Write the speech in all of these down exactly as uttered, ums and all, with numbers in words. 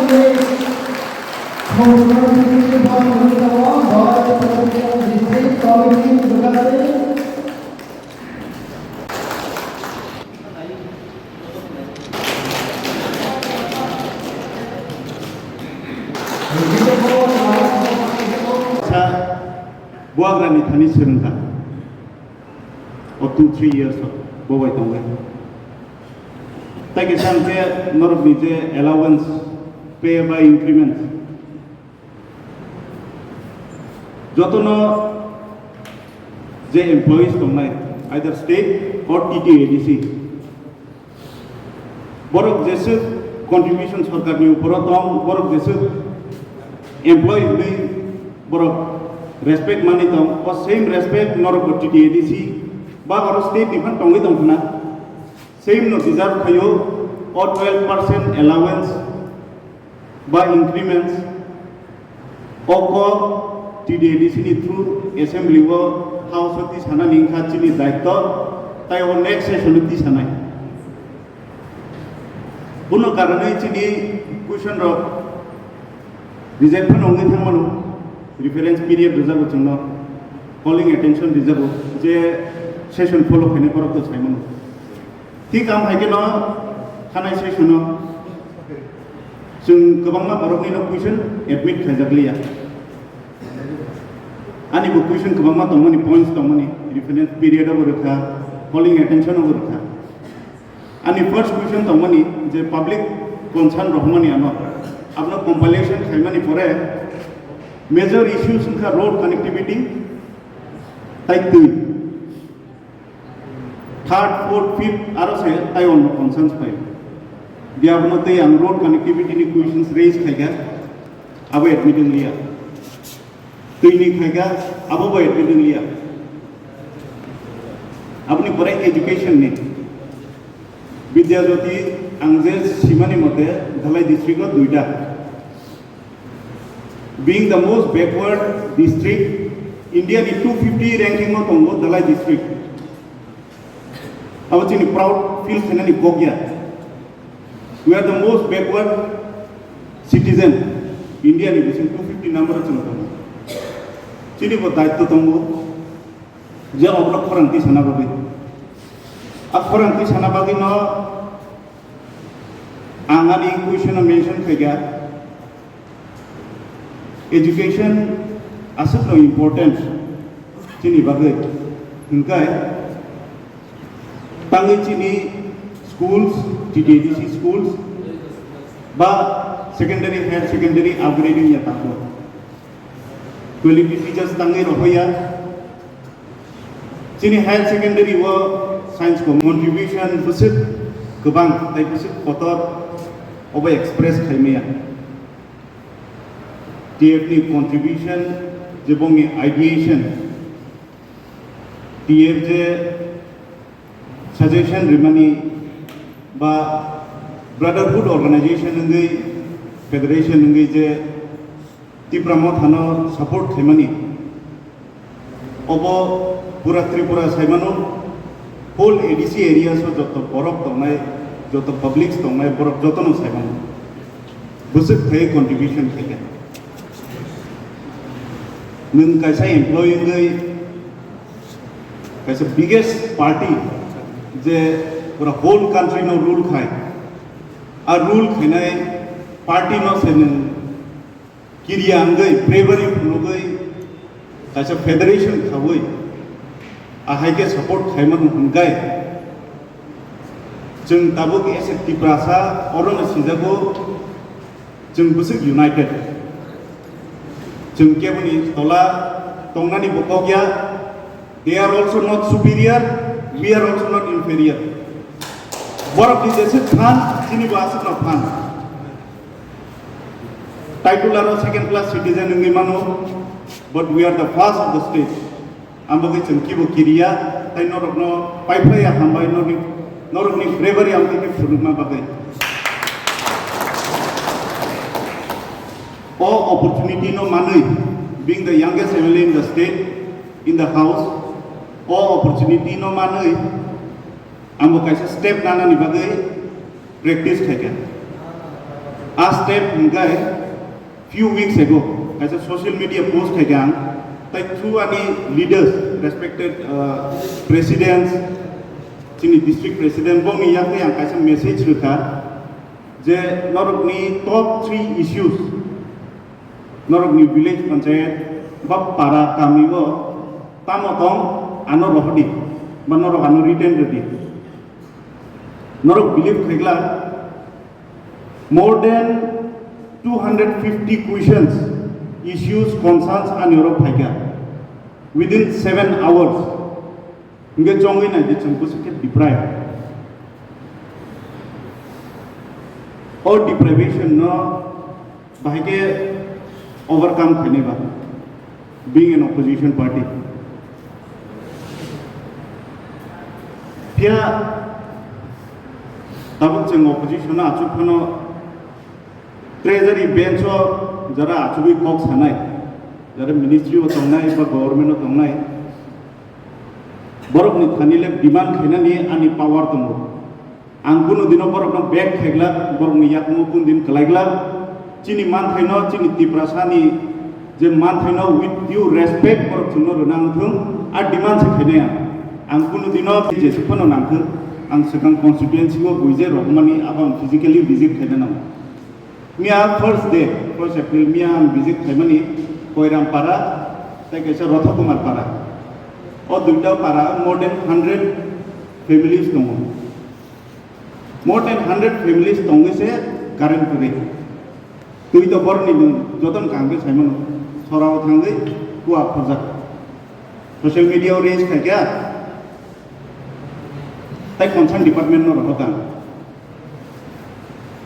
Sa buagrani thani swrwngkha. O two three years o bo bai tongo. Tai kisa hwnkhe norokni je allowance, pay ba increments, jotono je employees tongnai, either state or T T A D C, borok jeswk contribution sorkarni uporo tong, borok jeswk employee hwnwi borok respect manwi tong, o same respect norokbo T T A D C ba oro state ni phan tongwi tong khna, same no deserve khaio. O twelve percent allowance ba increments, o kok T D A D C ni through assembly o house o tisanani wngkha chini daitto, tai o next session o tisanai. Bono karonwi chini question rok reject phano wngwi thangmano, reference period rwjago chwngno, calling attention rwjago, je session follow khainai borok to saimano. Thik am hai kheno thanai session o chwng kwbangma borokni no question admit khaijak liya. Ani bo question kwbangma tongmani, points tongmani, reference period obo rwkha, calling attention obo rwkha. Ani first question tongmani je public concern rohormani ano, abono compilation khaimani pore major issues wngkha road connectivity tai twi. Third, fourth, fifth aro se tai onno concerns pai. Dia abono tei ang road connectivity ni questions raise khaikha, abo admit wngliya. Twi ni khaikha, abo bo admit wngliya. Aboni pore education ni. Vidya Jyoti ang je simani mote Dhalai district o duita. Being the most backward district, India ni two fifty ranking o tongo Dhalai district. Abo chini proud feel khainani kok ya. We are the most backward citizen. India ni bising two fifty number o chwng tongo. Chini bo daitto tongo je oborok khorang tisana bagwi. A khorang tisana bagwi no ang ani question o mention khaikha. Education aswkno important chini bagwi, hwnkhe tangwi chini schools, T T A D C schools ba secondary, higher secondary upgrading ya tako. Quality teachers tangwi rohoya. Chini higher secondary o science ko contribution bwswk kwbang tai bwswk kotor obo express khaimaya. T F ni contribution, je bongni ideation, T F je suggestion rimani ba brotherhood organization wngwi, federation wngwi je Tipra Mothano support khaimani, obo pura Tripura saimano, whole A D C areas o joto borok tongnai, joto publics tongnai, borok jotono saimano. Bwswk khai contribution khaikha. Nwng kaisa employee wngwi kaisa biggest party je pura whole country no rule khai, a rule khainai party no se nwng kiriya wngwi, bravery phunugwi, kaisa federation khaui, ahai khe support khaimano hwnkhai, chwng tabuk as a Tiprasa orono sijago, chwng bwswk united. Chwng keboni tola tongnani bo kok ya, they are also not superior, we are also not inferior. Borokni jeswk phan, chini bo aswkno phan. Title aro second class citizen wngwi mano, but we are the first of the state. Ang bagwi chwng kibo kiriya, tai norokno paiphlaiya hambai, norokni, norokni bravery ang tini phunukma bagwi. O opportunity no manwi, being the youngest M L A in the state, in the house, o opportunity no manwi, ang bo kaisa step nanani bagwi practice khaikha. A step hingkai few weeks ago kaisa social media post khaikha ang, tai through ani leaders, respected, uh, presidents, chini district president, bongni yakni ang kaisa message rwkha je norokni top three issues, norokni village panchayat ba para kami o tamo tong, ano rohordi ba norok ano written rwdi. Norok believe khaikla, more than two hundred fifty questions, issues, concerns ani oro phaikha within seven hours. Hingke chongwi naidi chwng bwswk khe deprive. O deprivation no bahai khe overcome khainai ba, being an opposition party. Phiya tabuk chwng opposition no achuk phano treasury bench o jara achugwi kok sanai, jara ministry o tongnai ba government o tongnai, borokni thani le demand khainani ani power tongo. Ang kunu dino borokno beg khaigla, borokni yakmo kun din kwlaigla. Chini manthaino, chini Tiprasani je manthaino with due respect borok chwngno rwna wngthung, a demand se khainai ang. Ang kunu dino je se phano nangthung, ang swkang constituency o buije rohormani abo ang physically visit khaina nango. Miya first day, first April, miya ang visit khaimani Koiram para tei kaisa Rotha Kumar para. O duita para more than hundred families tongo. More than hundred families tongwi se current kwrwi. Twi to borni nwng jotono kaham khe saimano. Sorao thangwi kua phorjak. Social media o raise khaikha. Tai concern department no rohor kha.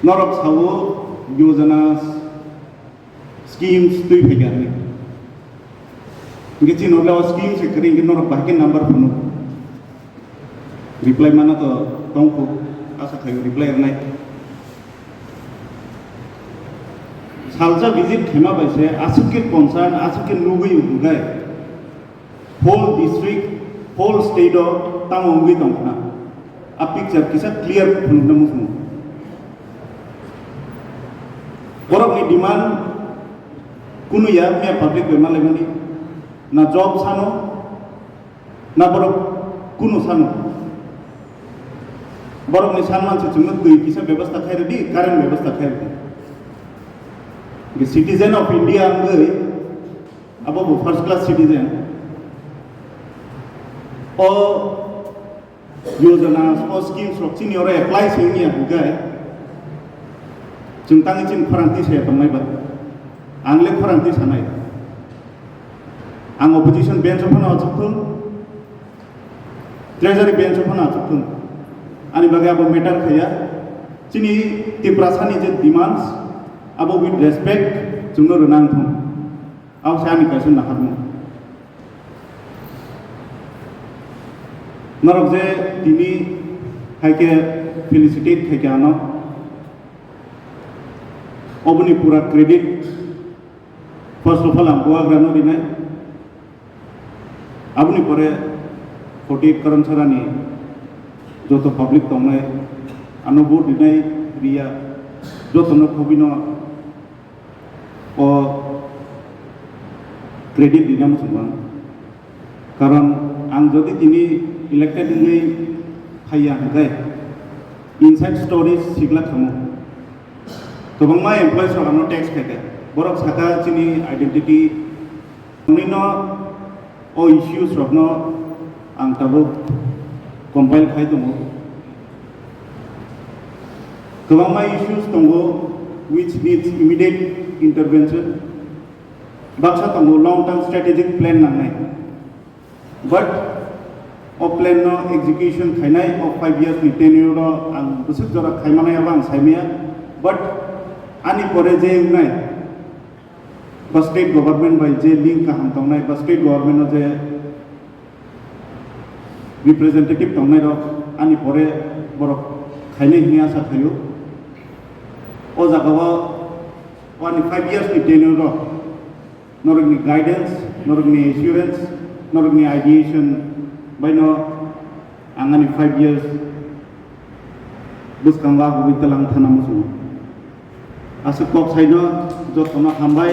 Norok sao yojana schemes twi phaikha hinwi. Hingke chini norok le o schemes se kwrwi hingke norok bahai khe number phunu. Reply mana to tongkhu, asa khaio reply rwnai. Salsa visit khema bai se aswk khe concern, aswk khe nugwi hwnkhai. Whole district, whole state o tamo wngwi tongkhna, a picture kisa clear phunukna muchungo. Borokni demand kunu ya miya public bai malaimani, na job sano, na borok kunu sano. Borokni sanman se chwngno twi kisa bebostha khairwdi, current bebostha khairwdi. Citizen of India wngwi abo bo first class citizen. O yojana, o schemes rok chini oro apply se wngya hwnkhe chwng tangwi chini khorang twi saya tongnai ba? Ang le khorang twi sanai. Ang opposition bench o phano achukthung, treasury bench o phano achukthung. Ani bagwi abo matter khaya. Chini Tiprasani je demands, abo with respect chwngno rwna wngthung. Abo se ani kaisa naharmung. Norok je tini hai khe felicitate khai khe ano, oboni pura credit first of all ang buagra no rinai. Aboni pore forty eight Karamsarani joto public tongnai, ano vote rinai riya, jotono khobino o credit rina muchungo ang. Karon ang jodi tini elected wngwi phaiya hwnkhe inside stories sigla khamu. Kwbangma employees rok ano text khaikha. Borok sakha chini identity. Nino o issues rokno ang tabuk compile khai tongo. Kwbangma issues tongo which needs immediate intervention. Baksa tongo long term strategic plan nangnai. But o plan no execution khainai o five years ni tenure o ang bwswk jora khaimanai abo ang saimaya. But ani pore je wngnai ba state government bai je link kaham tongnai ba state government o je representative tongnai rok ani pore borok khainai hwnwi asa khaio. O jaga o ani five years ni tenure o norokni guidance, norokni assurance, norokni ideation baino ang ani five years bwskango agugwi twlang thana muchungo. Aswk kok saino jotono hambai.